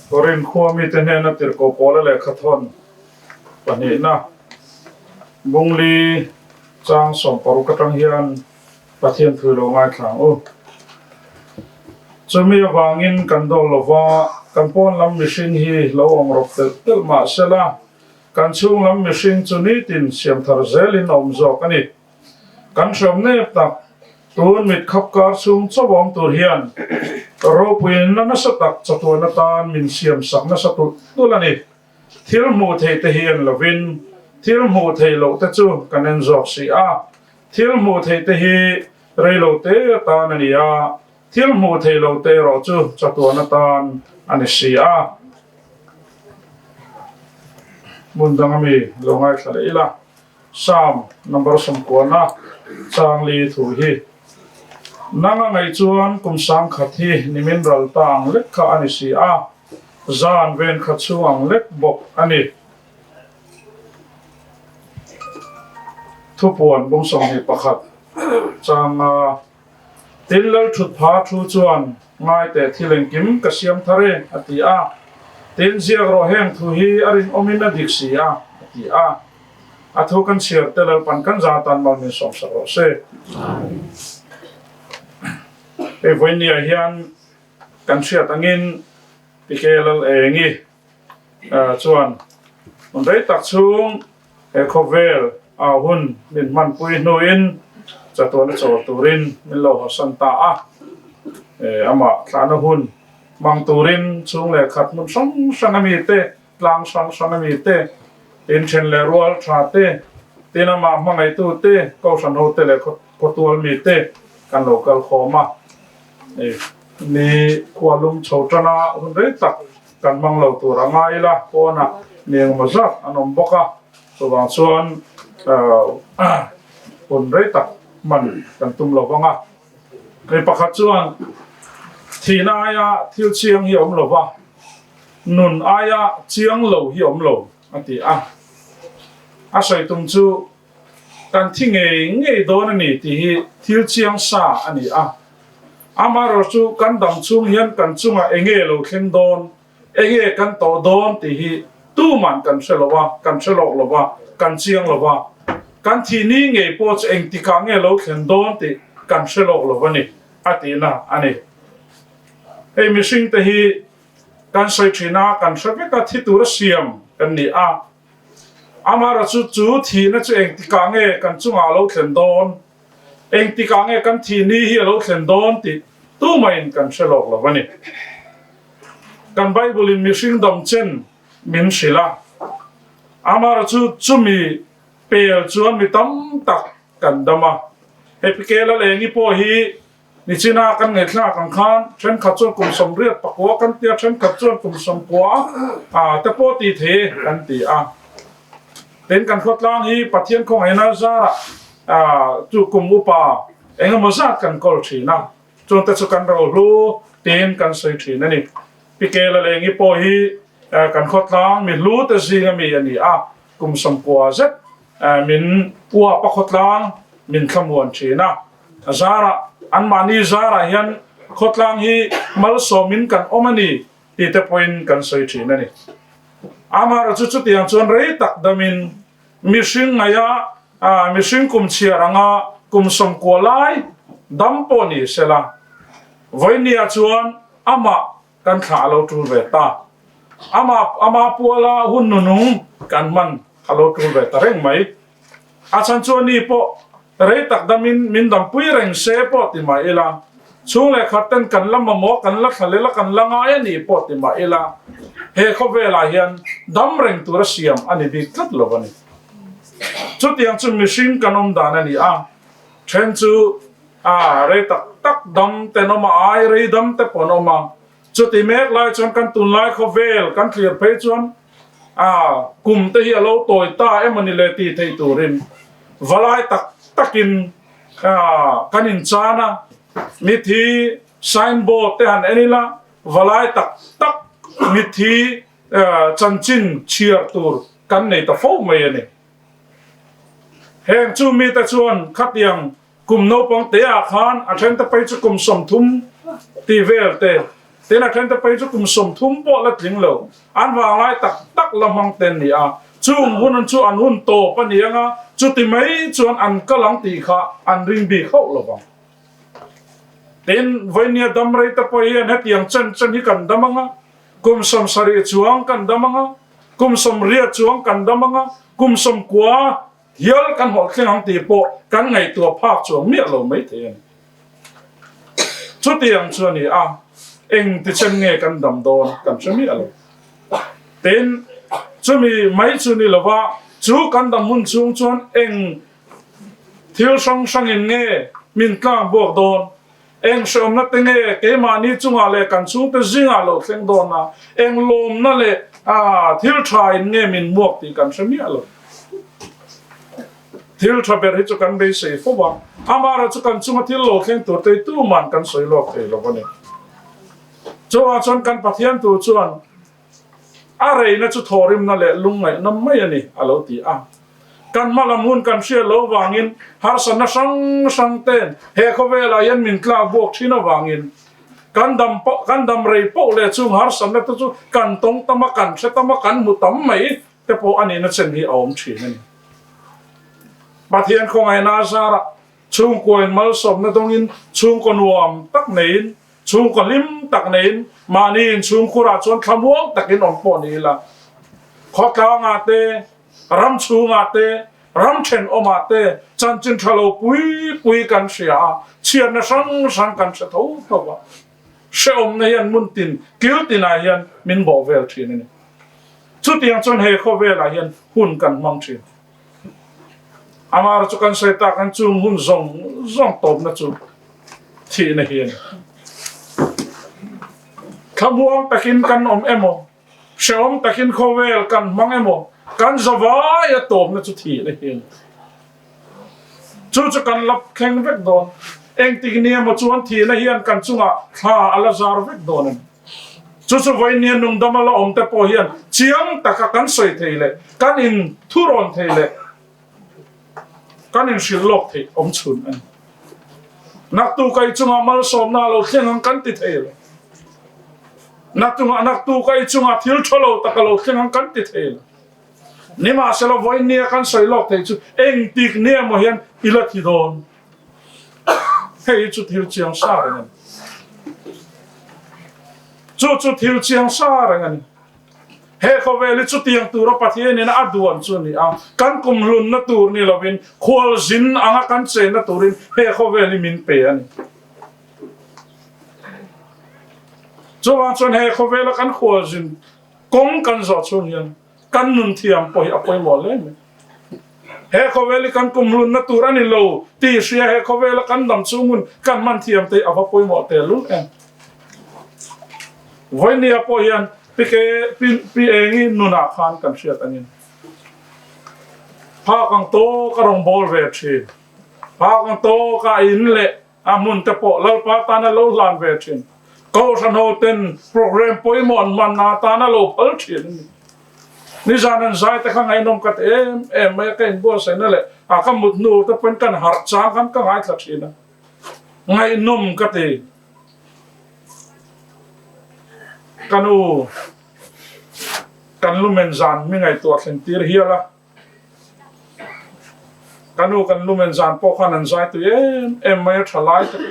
Korin khua mite hnena tirhkoh pawla lehkhathawn Pahnihna, Bungli chang 60 atang hian Pathian thu lo ngaithla ang u. Chumi avangin kan dawl lo va, kan pawn lam mihring hi lo awm rawp telh telh mah sela, kan chhung lam mihring chu nitin siam thar zelin a awm zawk a ni. Kan hreawm nep tak, tun mit khap kar chhung chawawm tur hian ropuina nasa tak chatuan atan min siam sak nasa tulh tulh a ni. Thil hmuh theih te hi en lovin thil hmuh theih loh te chu kan en zawk si a. Thil hmuh theih te hi rei lo te atan a ni a, thil hmuh theih loh te erawh chu chatuan atan a ni si a. Hmun dang ami lo ngaithla leh ila, Psalm number 90 changli thu hi, Nang a ngaih chuan kum 1000 hi nimin ral ta ang lek kha a ni si a. Zan ven kha chhung ang lek bawk a ni. Thupuan bung 21 changa Tin lal thut pha thu chuan ngai teh thil engkim ka siam thar e a ti a. Tin ziak rawh heng thu hi a rinawmin a dik si a a ti a. A thu kan chhiar te Lalpan kan za tan mal min sawmsak rawh se. Hei vawinia hian Kan hriat angin Pike Lal Engi chuan hun rei tak chhung he khawvel au hun min hmanpui hnuin chatuana chawl turin min lo hawsan ta a. Amah thlahna hun hmang turin chhung leh khat hmun hrang hrang a mite, tlang hrang hrang a mite, inthen leh rual tha te, Tin amah hmangaihtu te, Kohhran ho te leh khawtual mi te kan lo kal khawm a. Ni khua lum chho tana hun rei tak kan hmang lo tur a ngai ila, pawnah mi engemaw zat an awm bawk a, chuvang chuan hun rei tak hman kan tum lo vang a. Mi pakhat chuan thihna aia thil chiang hi a awm lo va, nun aia chiang lo hi a awm lo a ti a. A sawi tum chu kan thi ngei ngei dawn a ni tih hi thil chiang sa a ni a. Amaherawh chu kan dam chhung hian kan chungah enge lo thleng dawn, enge kan tawh dawn tih hi tuman kan hre lo a, kan hre lawk lo va, kan chiang lo va. Kan thih ni ngei pawh chu engtikah nge lo thlen dawn tih kan hre lawk lo a ni, a tihna a ni. Hei mihringte hi kan sawi thin a, kan hre vek a, thi tura siam kan ni a. Amaherawh chu chu thihna chu engtikah nge kan chungah a lo thlen dawn, engtikah nge kan thih ni hi a lo thlen dawn tih tumahin kan hre lawk lo a ni. Kan Bible in mihring dam chen min hrilh a, amaherawh chu chumi pel chuan mi tam tak kan dam a. Hei Pikela Lengi pawh hi Nichina kan ngaihthlak ang khan thenkhat chuan kum 89 kan tia, thenkhat chuan kum 90 a te pawh ti thei kan ti a. Tin kan khawtlang hi Pathian khawngaihna zarah chu kum upa engemaw zat kan kawl thin a, chungte chu kan rohlu tiin kan sawi thin a ni. Pikela Lengi pawh hi kan khawtlang mi hlu te zinga mi a ni a, kum 90 zet min uap a khawtlang min thlamuan thin a. A zarah, anmahni zarah hian khawtlang hi malsawmin kan awm a ni tih te pawhin kan sawi thin a ni. Amaherawhchu chutiang chuan rei tak damin mihring ngaia mihring kum chhiar anga kum 90 lai dam pawh ni sela, vawinia chuan amah kan thlah a lo tul ve ta. Amah ama puala hun nunung kan hman a lo tul ve ta reng mai. A chhan chu ani pawh rei tak damin min dampui reng se pawh ti mah ila, chhung leh khat ten kan la mamawh, kan la thla lela kan la ngai a nih pawh ti mah ila, he khawvelah hian dam reng tura siam a ni bik tlat lo a ni. Chutiang chu mihring kan awm dan a ni a, then chu a rei tak tak dam ten awm a, ai rei dam te pawh an awm a, chuti mek lai chuan kan tunlai khawvel kan thlir phei chuan A kum te hi a lo tawi ta emaw ni le tih theih turin valai tak takin kan inchan a, mithi signboard te han en ila valai tak tak mithi chanchin chhiar tur kan nei ta fo mai a ni. Heng chu mite chuan khatiang Kum naupang te ah khan a then te phei chu kum 30 tih vel te, tin a then te phei chu kum 30 pawh la tling lo, an vanglai tak tak la hmang te an ni a. Chung hun chu an hun tawp a ni ang a, chuti mai chuan an kal ang tih kha an ring bik hauh lo vang. Tin, vawinia dam rei te pawh hian hetiang chen chen hi kan dam ang a, kum 70 chuang kan dam ang a, kum 80 chuang kan dam ang a, kum 90 Hial kan hawlh thleng ang tih pawh kan ngaihtuah phak chuang miah lo mai thei a ni. Chutiang chu a ni a, eng tichen nge kan dam dawn kan hre miah lo. Tin, chumi mai chu ni lova, chu kan dam hun chhung chuan eng thil hrang hrangin nge min tlang buak dawn, eng hrehawmna te nge keimahni chungah leh kan chhungte zingah lo thleng dawn a, eng lawmna leh thil tha in nge min muak tih kan hre miah lo. Thil tha ber hi chu kan beisei fo a, amaherawh chu kan chunga thil lo thleng tur te hi tuman kan sawi lawk thei lo a ni. Chuvang chuan kan Pathian tur chuan a reina chu thawhrimna leh lungngaihna mai a ni a lo ti a. Kan hma lam hun kan hriat lo vangin harsatna hrang hrang ten he khawvelah hian min tlak buak thin avangin kan dam kan dam rei poh leh chung harsatna te chu kan tawng tam a, kan hre tam a, kan hmu tam mai te pawh a nihna chen hi a awm thin a ni. Pathian khawngaihna a zarah chhungkuain malsawmna dawngin chhungkaw nuam tak neiin chhungkaw hlim tak neiin mahni inchhungkhurah chuan thlamuang takin awm pawh ni ila khawtlangah te Ram chhungah te, ram thenawmah te chanchin tha lo pui pui kan hria a, chhiatna hrang hrang kan hre tho tho a. Hrehawmna hian hmun tin, kil tinah hian min bawh vel thin a ni. Chutiang chuan he khawvelah hian hun kan hmang thin. Amah chu kan sawi tak an chung hun zawng zawng tawpna chu thihna hi a ni. Thlamuang takin kan awm emaw, hrehawm takin khawvel kan hmang emaw, kan zavai a tawpna chu thihna hi a ni. Chu chu kan la thleng vek dawn. Engtik ni emaw chuan thihna hian kan chungah thla a la zar vek dawn a ni. Chu chu vawinia nungdama la awm te pawh hian chiang taka kan sawi thei leh kan in thurawn thei leh kan in hrilh lawk theih awm chhun a ni. Naktu kai chungah malsawmna a lo thleng ang kan ti thei lo. Naktunga naktu kai chungah thil tha lo tak a lo thleng ang kan ti thei lo. Nimahsela vawinia kan sawi lawk theih chu engtik ni emaw hian i la thi dawn. Hei hi chu thil chiang sa reng a ni. Chu chu thil chiang sa reng a ni. He khawvel hi chutiang tura Pathianin a duan chu a ni a, kan kumhlunna tur ni lovin khualzin anga kan chenna turin he khawvel hi min pe a ni. Chuvang chuan he khawvela kan khualzin kawng kan zawh chhung hian kan nun thiam pawh hi a pawimawh hle mai. He khawvel hi kan kumhlunna tur a ni lo tih hria he khawvela kan dam chhungun kan hman thiam te hi a va pawimawh tehlul em. Vawinia pawh hian Pi Ke Pi Pi Engi nunah khan kan hriat angin phak ang tawk a rawn bawl ve thin. Phak ang tawk a in leh a hmun te pawh Lalpa tana lo hlan ve thin. Kohhran ho ten program pawimawh an hman atana lo phal thin a ni. Nizan an zai te kha ngaihnawm ka ti em em mai a, ka inbuatsaihna leh a ka mut hnu te pawhin kan harh chang khan ka ngaithla thin a, ngaihnawm ka ti. Ka nu kan lumen zan mi ngaihtuah thlen tir hial a. Ka nu kan lumen zan pawh khan an zai tui em em mai a tha lai tak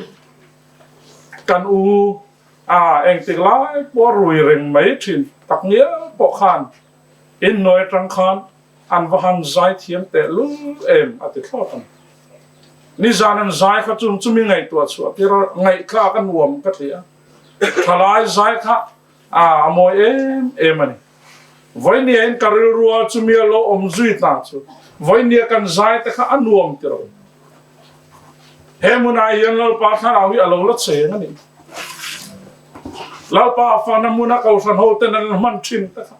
kan u a engtik lai pawh a rui reng mai thin tak ngial pawh khan inhnuai atang khan an va han zai thiam teh lul em a ti thlawt ang. Nizan an zai kha chung chumi ngaihtuah chhuah tir a ngaihthlak a nuam ka ti a thalai zai kha a mawi em em a ni. Vawinia in ka rilrua chumi a lo awm zui ta chu vawinia kan zai te kha a nuam ti lo. He hmunah hian Lalpa thlarau hi a lo la cheng a ni. Lalpa fana hmuna kohhran ho ten an hman thin te kha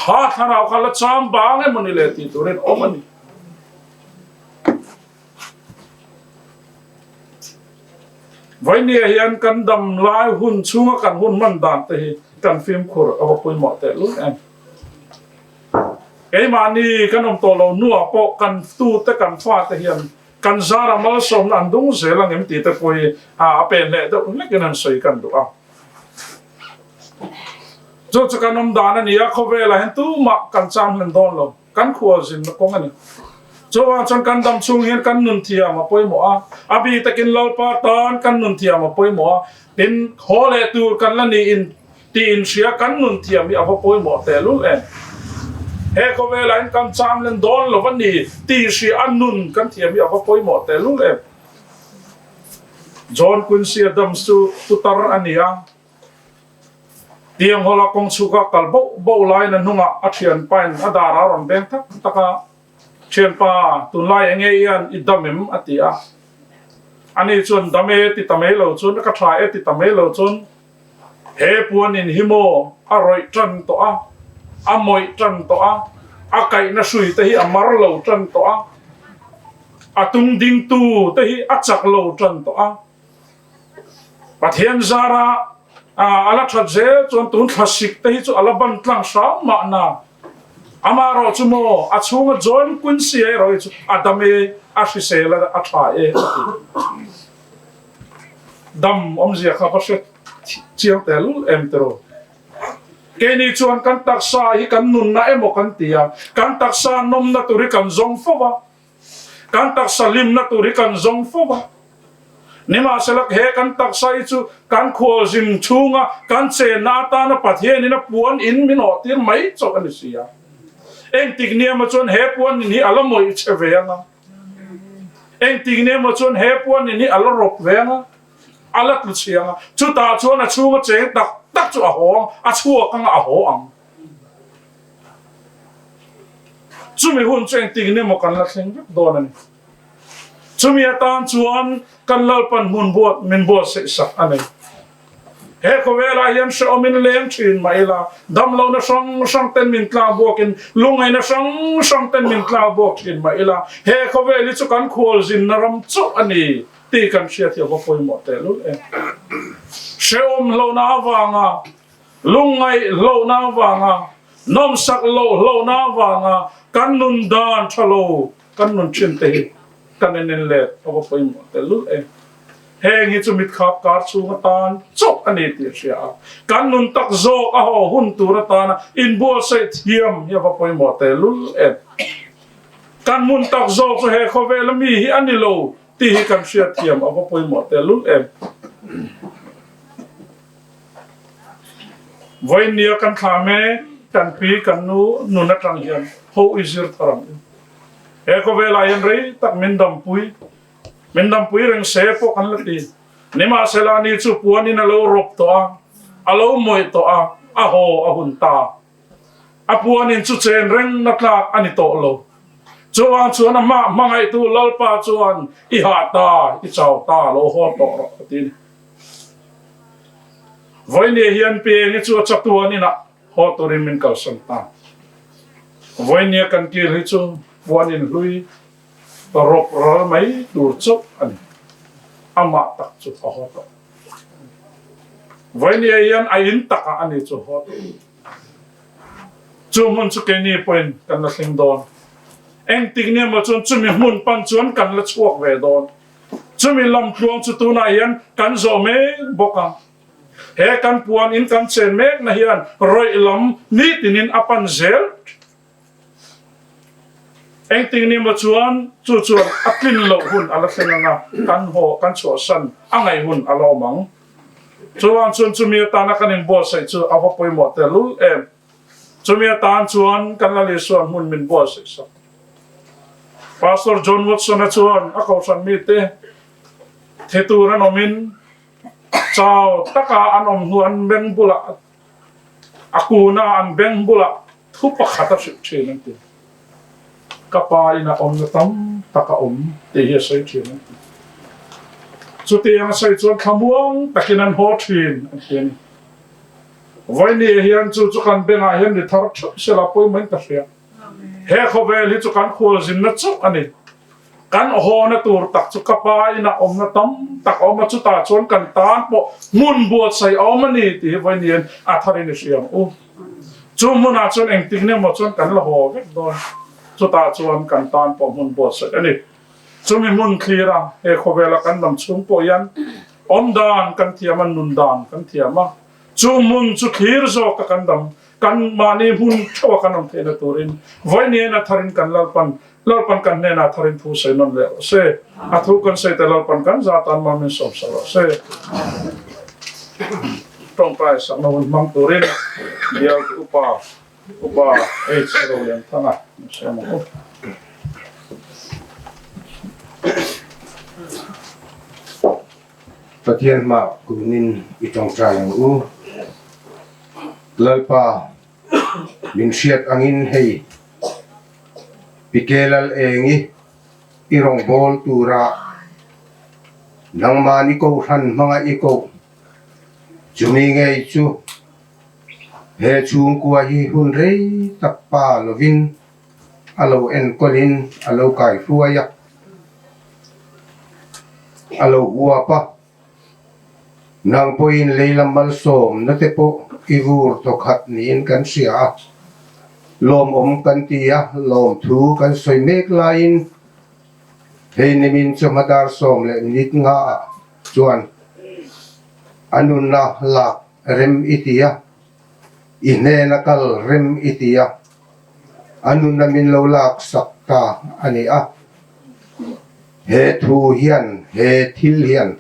kha thlarau kha la cham bang emaw ni le tih turin awm a ni. Vawinia hian kan dam lai hun chhunga kan hun hman dan te hi kan fimkhur a va pawimawh teh lul em. Keimahni kan awm tawh lo hnuah pawh kan tute kan fate hian kan zara malsawmna an dung zel ang em tih te pawh hi a pen hleh deuh hlekin an sawi kan duh a. Chu chu kan awm dan a ni a, khawvelah hian tumah kan chang hlen dawn lo. Kan khualzinna kawng a ni. Chuvang chuan kan dam chhung hian kan nun thiam a pawimawh a, a bi takin Lalpa tan kan nun thiam a pawimawh a, tin haw leh tur kan la niin tih inhria kan nun thiam hi a va pawimawh tehlul em. He khawvelah hian kan cham len dawn lo a ni tih hria a nun kan thiam hi a va pawimawh tehlul em. John Quincy Adams chu putar a ni a. Tiang hawla kawng chhuka kal boh boh laiin a hnungah a thianpa in a dar a rawn beng tak tak a, Thianpa, tunlai enge hian i dam em? a ti a. Ani chuan, Dam e ti ta mai lo chuan, ka tha e ti ta mai lo chuan, he puan in hi maw a rawih tan tawh a, a mawih tan tawh a, a kaihna hrui te hi a mar lo tan tawh a, a tung dingtu te hi a chak lo tan tawh a, Pathian zara a la that zel chuan tun thlasik te hi chu a la ban tlang hram mahna. Amaherawh chu maw a chhunga John Quincy erawh hi chu a dam e, a hrisel a, a tha e a ti. Dam awmzia kha va hre chiang tel em tiraw. Keini chuan kan taksa hi kan nunna emaw kan ti a, kan taksa nawmna tur hi kan zawng fo va. Kan taksa hlimna tur hi kan zawng fo va. Nimahsela he kan taksa hi chu kan khualzin chhunga kan chenna atana Pathianin a puan in min awhtir mai chauh a ni si a. Engtik ni emaw chuan he puan in hi a la mawih che ve ang a. Engtik ni emaw chuan he puan in hi a la rawp ve ang a, a la tlu chhi ang a. Chutah chuan a chhunga cheng tak tak chu a haw ang, a chhuak ang a, a haw ang. Chumi hun chu engtik ni emaw kan la thleng vek dawn a ni. Chumi atan chuan kan Lalpan hmun buat min buatsaih sak a nei. He khawvelah hian hrehawmin leng thin mah ila, damlohna hrang hrang ten min tlak buakin, lungngaihna hrang hrang ten min tlak buak thin mah ila, he khawvel hi chu kan khualzinna ram chauh a ni tih kan hriat hi a va pawimawh tehlul em. Hrehawm hlauhna avanga, lungngaih hlauhna avanga, nawmsak loh hlauhna avanga kan nun dan tha lo kan nun thin te hi kan en en let a va pawimawh tehlul em. Heng hi chu mitkhap kar chhung atan chauh a ni tih a hria a, kan nun tak zawk a haw hun tur atana inbuatsaih thiam hi a va pawimawh tehlul em. Kan hmun tak zawk chu he khawvela mi hi a ni lo tih hi kan hriat thiam a va pawimawh tehlul em. Vawinia kan thla mek, kan pi kan nu nun atang hian ho i zir thar ang u. He khawvelah hian rei tak min dampui Min dampui reng se pawh kan la ti. Nimahsela ni chu puanin a lo rawp tawh a, a lo mawih tawh a, a haw a hun ta. A puanin chu chen reng na tlak a ni tawh lo. Chuvang chuan amah hmangaihtu Lalpa chuan i hah ta, i chau ta, lo haw tawh rawh a ti a ni. Vawinia hian Piengi chu a chatuan inah haw turin min kalsan ta. Vawinia kan kil hi chu puanin hlui Rawp ral mai tur chauh a ni. Amah tak chu a haw tawh. Vawinia hian a in takah a ni chu haw tawh. Chu hmun chu keini pawhin kan la thleng dawn. Engtik ni emaw chuan chumi hmun pan chuan kan la chhuak ve dawn. Chumi lamtluang chu tunah hian kan zawh mek bawk a. He kan puan in kan chen mekna hian rawih lam nitinin a pan zel. Engtin ni maw chuan chu chuan a tlin loh hun a la thleng ang a, kan haw kan chhuahsan a ngaih hun a la awm ang. Chuvang chuan chumi atana kan inbuatsaih chu a va pawimawh tehlul em. Chumi atan chuan kan Lal Isuan hmun min buatsaih sak. Pastor John Watson-a chuan a kohhran mite thi tur an awmin chau taka an awm hnu an beng bulah A kuna an beng bulah thu pakhat a hrilh thin an ti. Ka pa ina awmna tam tak a awm tih hi a sawi thin an ti. Chutiang a sawi chuan thlamuang takin an haw thin an ti a ni. Vawinia hian chu chu kan bengah hian ri thar theuh sela pawimawhin ka hria. He khawvel hi chu kan khualzinna chauh a ni. Kan hawna tur tak chu ka pa inah awmna tam tak a awm a, chutah chuan kan tan pawh hmun buatsaih a awm a ni tih hi vawiin a tharin i hria ang u. Chu hmunah chuan engtik nge maw chuan kan la haw vek dawn, chutah chuan kan tan pawh hmun buatsaih a ni. Chumi hmun thlira he khawvela kan dam chhung pawh hian awmdan kan thiam a, nundan kan thiam a, chu hmun chu thlir zawka kan dam, kan mahni hmun theuha kan awm theihna turin vawiin a tharin kan Lalpan Lalpan kan hnenah tharin thu sawi nawn leh rawh se. A thu kan sawi te Lalpan kan za tan mal min sawm sak rawh se. Tawngtai sakna hun hmang turin bial tu upa Upa H Rolianthanga min sawm ang u. Pathian hmah kunin i tawngtai ang u. Lalpa min hriat angin hei Pike Lal Engi i rawngbâwl tura nangmahni kohhran hmanga i koh chumi ngei chu he chhungkua hi hun rei tak pa lovin a lo enkawlin a lo kaihruai a, a lo uap a. Nang pawhin lei lam malsawmna te pawh i vur thawkhat niin kan hria a, lawmawm kan ti a, lawmthu kan sawi mek laiin hei nimin chawhma dar 15 ah chuan a nunna lak rem i ti a, i hnena kal rem i ti a, a nunna min lo lak sak ta a ni a. He thu hian, he thil hian,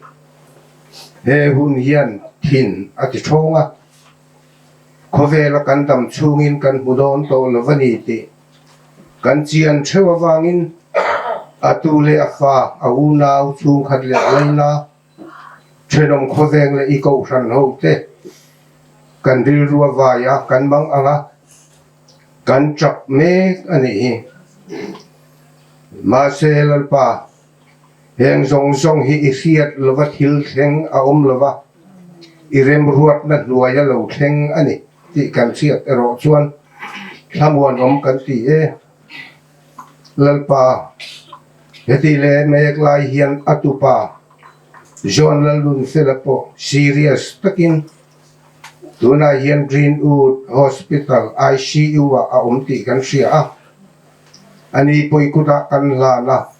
he hun hian thin a ti thawng a, khawvela kan dam chhungin kan hmu dawn tawh lo a ni tih kan chian theuh avangin a tu leh a fa, a unau, chhungkhat leh laina, thenawm khawveng leh i kohhran ho te kan rilru a vai a, kan mang ang a, kan chak mek a nih hi. Mahse Lalpa, heng zawng zawng hi i hriat lova thil thleng a awm lova, i remruatna hnuaia lo thleng a ni tih kan hriat erawh chuan thlamuanawm kan ti e. Lalpa, heti leh mek lai hian a tupa John Lalnunfela pawh serious takin Tunah hian Greenwood Hospital ICU-ah a awm tih kan hria a, ani pawi kutah kan hlan a,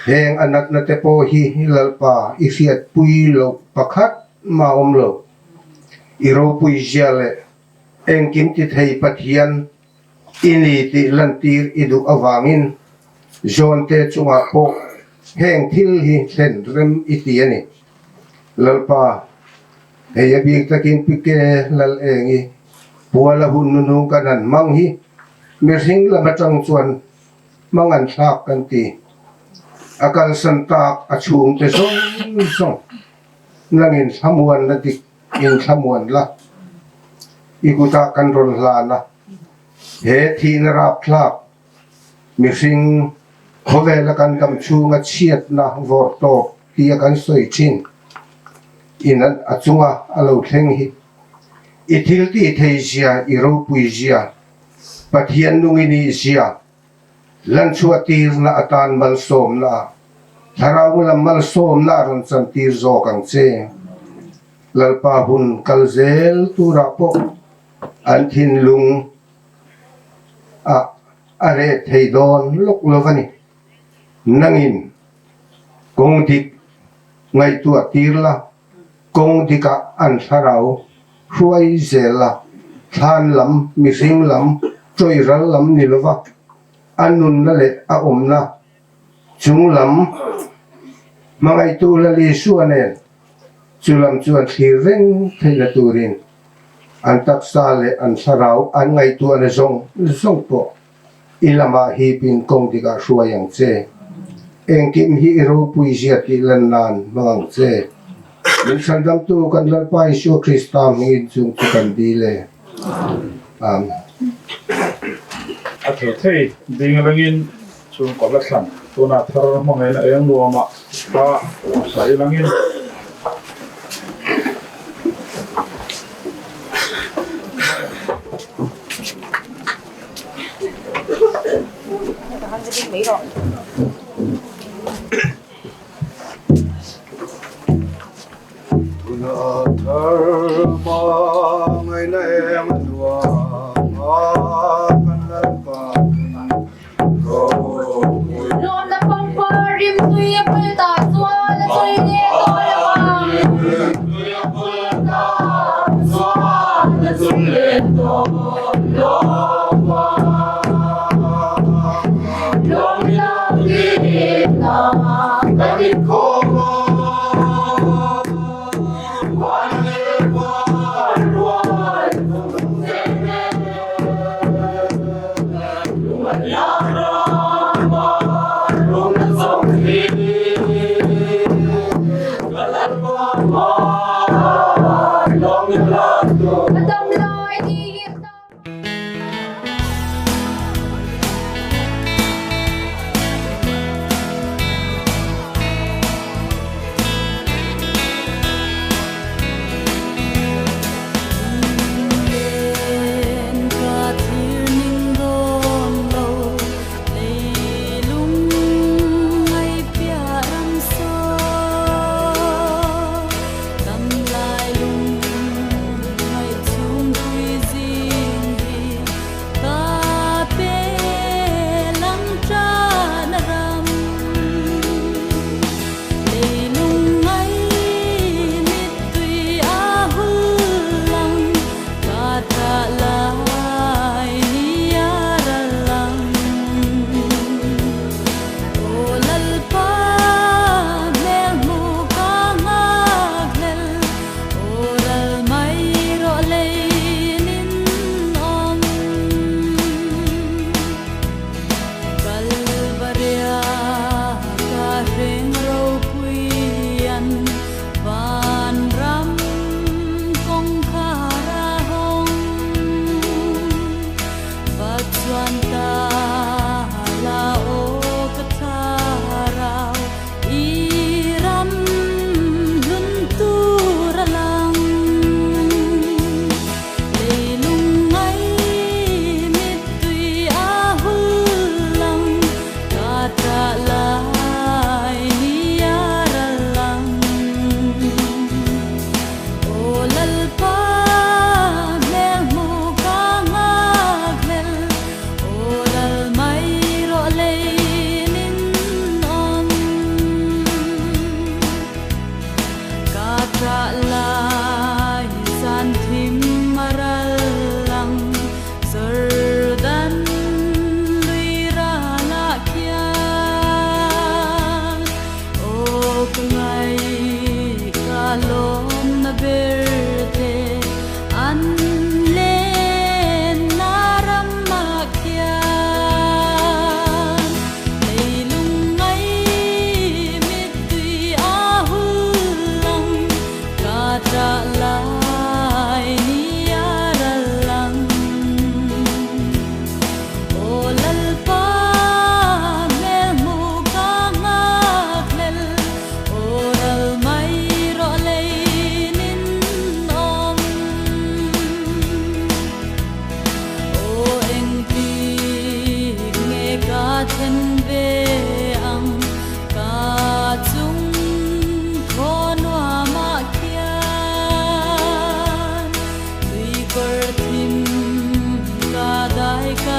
heng a natna te pawh hi Lalpa i hriatpui loh pakhat mah awm lo. I ropui zia leh engkim ti thei Pathian i ni tih lantir i duh avangin John te chungah pawh heng thil hi thlen rem i ti a ni. Lalpa, hei a bik takin Pike Lal Engi puala hun nuhnung kan han hmang hi mihring lam atang chuan hmang an thlak kan ti. A kalsan tak a chhungte zawng zawng nangin thlamuanna dik in thlamuan la, i kutah kan rawn hlan a, he thihna rapthlak Mihring khawvela kan dam chhunga chhiatna vawrh tawp tia kan sawi thin in a chunga a lo thleng hi i thil tih thei zia, i ropui zia, Pathian nung i nih zia lanchhuah tirna atan malsawmna ah Thlarau lam malsawmna a rawn chantir zawk ang che. Lalpa hun kal zel turah pawh an thinlung a a reh thei dawn lawk lo a ni. Nangin kawng dik ngaihtuah tir la, kawng dikah an thlarau hruai zel la, thlan lam, mihring lam, tawih ral lam ni lova a nunna leh a awmna chung lam hmangaihtu Lal Isua nen chu lam chuan thlir reng theihna turin an taksa leh an thlarau an ngaihtuahna zawng zawng pawh i lamah hipin kawng dikah hruai ang che. Engkim hi i ropui zia tih lan nan hmang ang che. Min chhandamtu kan Lalpa Isua Krista hmingin chung chu kan dil e. Amen. A thei thei ding rengin chhungkaw la thlan tunah thar hmangaihna eng nuamah kha sawi langin.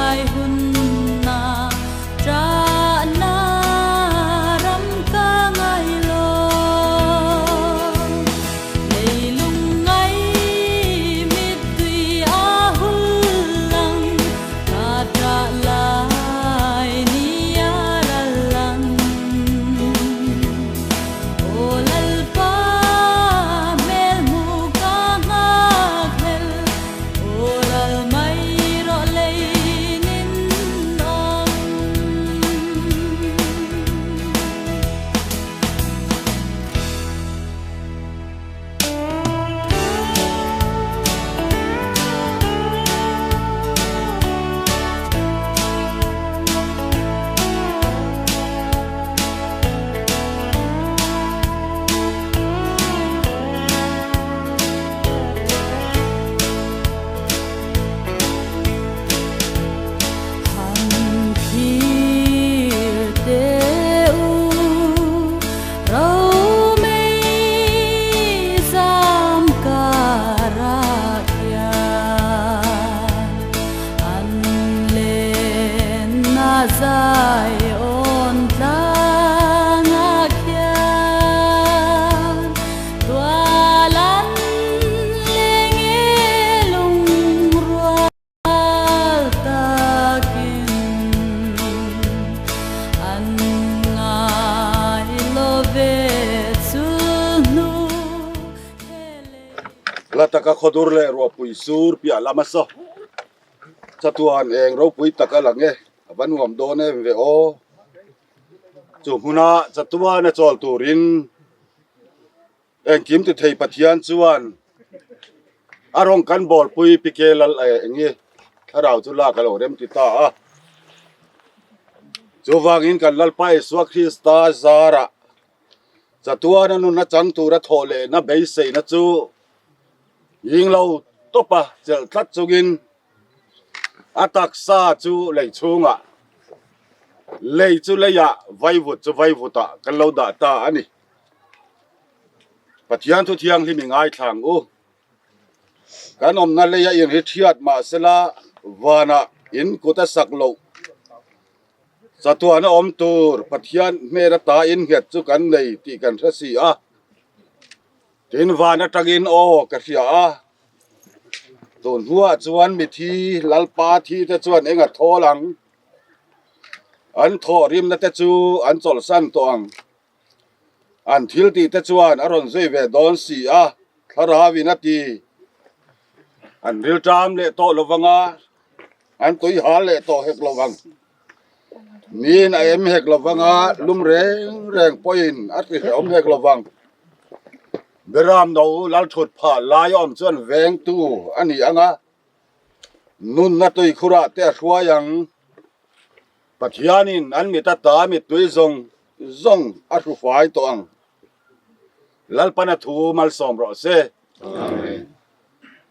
lai hun na ṭahna ram ka ngai lo. Leilung ngai mittui a hul lang, ka ṭah lai ni a ral lang. Aw Lalpa hmel hmu ka nghak hlel, aw ral mai rawh lei nin awm. Han thlir teh u, romei zam karah hian an lenna zai awn tlangah khian tual an leng e lungrual takin an ngai lo ve chulhnu hele. La taka khawdur leh ruahpui sur piah lam a saw. Chatuan eng ropui tak a lang e, a va nuam dawn em ve aw. Chu hmuna chatuan a chawl turin Engkim ti thei Pathian chuan a rawng kan bawlpui pike lal eng i thlarau chu lak a lo rem ti ta a. Chuvangin kan Lalpa Isua Krista zarah chatuana nunna chang tura thawh lehna beiseina chu ying lo tawpa chelh tlat chungin a taksa chu lei chhungah lei chu leiah vaivut chu vaivutah kan lo dah ta a ni. Pathian thu thianghlim i ngaithla ang u. Kan awmna leia in ri thiat mahsela vanah in kut a sak loh. Chatuan a awm tur Pathian hmel ata in nghet chu kan nei tih kan hre si a. Tin van atangin aw ka hria a. Tun hnuah chuan mithi Lalpa thi te chuan eng a thawl ang. An thawh rimna te chu an chawlhsan tawh ang. An thil tih te chuan a rawn zui ve dawn si a, thlarau in a ti. An rilṭam leh tawh lo vang a, an tui hal leh tawh hek lo vang. Niin a em hek lo vang a, lum reng reng pawhin a ti hrehawm hek lo vang. Beram no lalthut phah lai awm chuan vengtu a ni ang a, nunna tuikhurah te a hruai ang. Pathianin an mit ata mittui zawng zawng a hru fai tawh ang. Lalpana thu malsawm rawh se. Amen.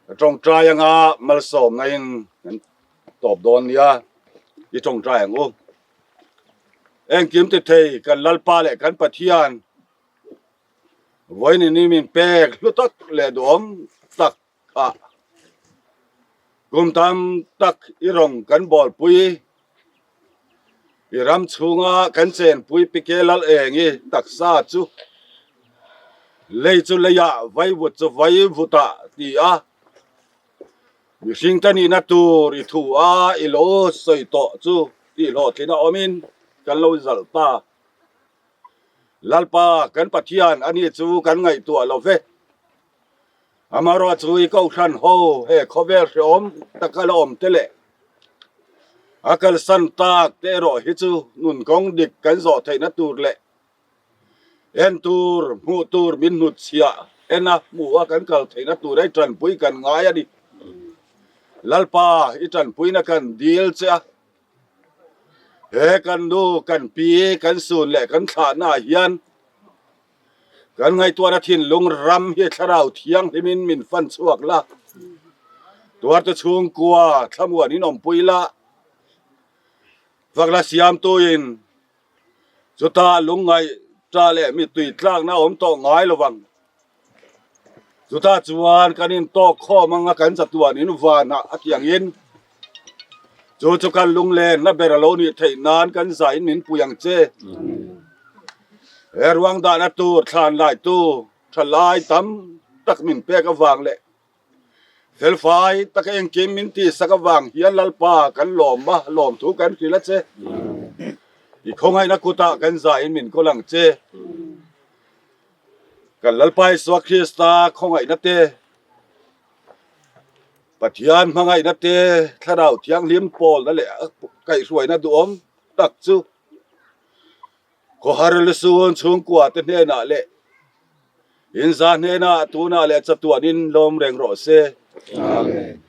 Ka tawngtai anga malsawmna in kan tawp dawn nia. I tawngtai ang u. Engkim ti thei kan Lalpa leh kan Pathian vawiin ni min pek hlu tak leh duhawm tak a kum tam tak i rawng kan bawlpui i ram chhunga kan chenpui pike lal eng i taksa chu lei chu leiah vaivut chu vaivutah ti a mihring ka nihna tur i thu a i lo sawi tawh chu tih hlawhtlin a awmin kan lo zalh ta. Lalpa kan Pathian ani chu kan ngaihtuah lo ve. Amaherawhchu i kohhran ho he khawvel hrehawm taka la awm te leh a kalsan tak te erawh hi chu nun kawng dik kan zawh theihna tur leh en tur hmuh tur min hnutchhiah en a hmuh a kan kal theihna tur a i tanpui kan ngai a ni. Lalpa i tanpuina kan dil che a, he kan nu kan pi kan sun leh kan thlahna ah hian Kan ngaihtuahna thinlung ram hi thlarau thianghlimin min fan chhuak la, tuarte chhungkua thlamuan in awmpui la, fakna siamtuin chutah lungngaih ta leh mittui tlakna awm tawh ngai lo vang. Chutah chuan kan intawk khawm anga kan chatuan in vanah a tiangin. Chu chu kan lunglen na ber a lo nih theih nan kan zain min pui ang che. He ruang dahna tur thlan laitu thalai tam tak min pek avang leh Felfai taka engkim min tihsak avang hian Lalpa kan lawm a, lawmthu kan hrilh a che. I khawngaihna kutah kan zahin min kawl ang che. Kan Lalpa Isua Krista khawngaihna te, Pathian hmangaihna te, Thlarau Thianghlim pawlna leh kaihhruaina duhawm tak chu Khawhar Lusun chhungkua te hnenah leh Inza hnenah tunah leh chatuanin lawm reng rawh se. Amen.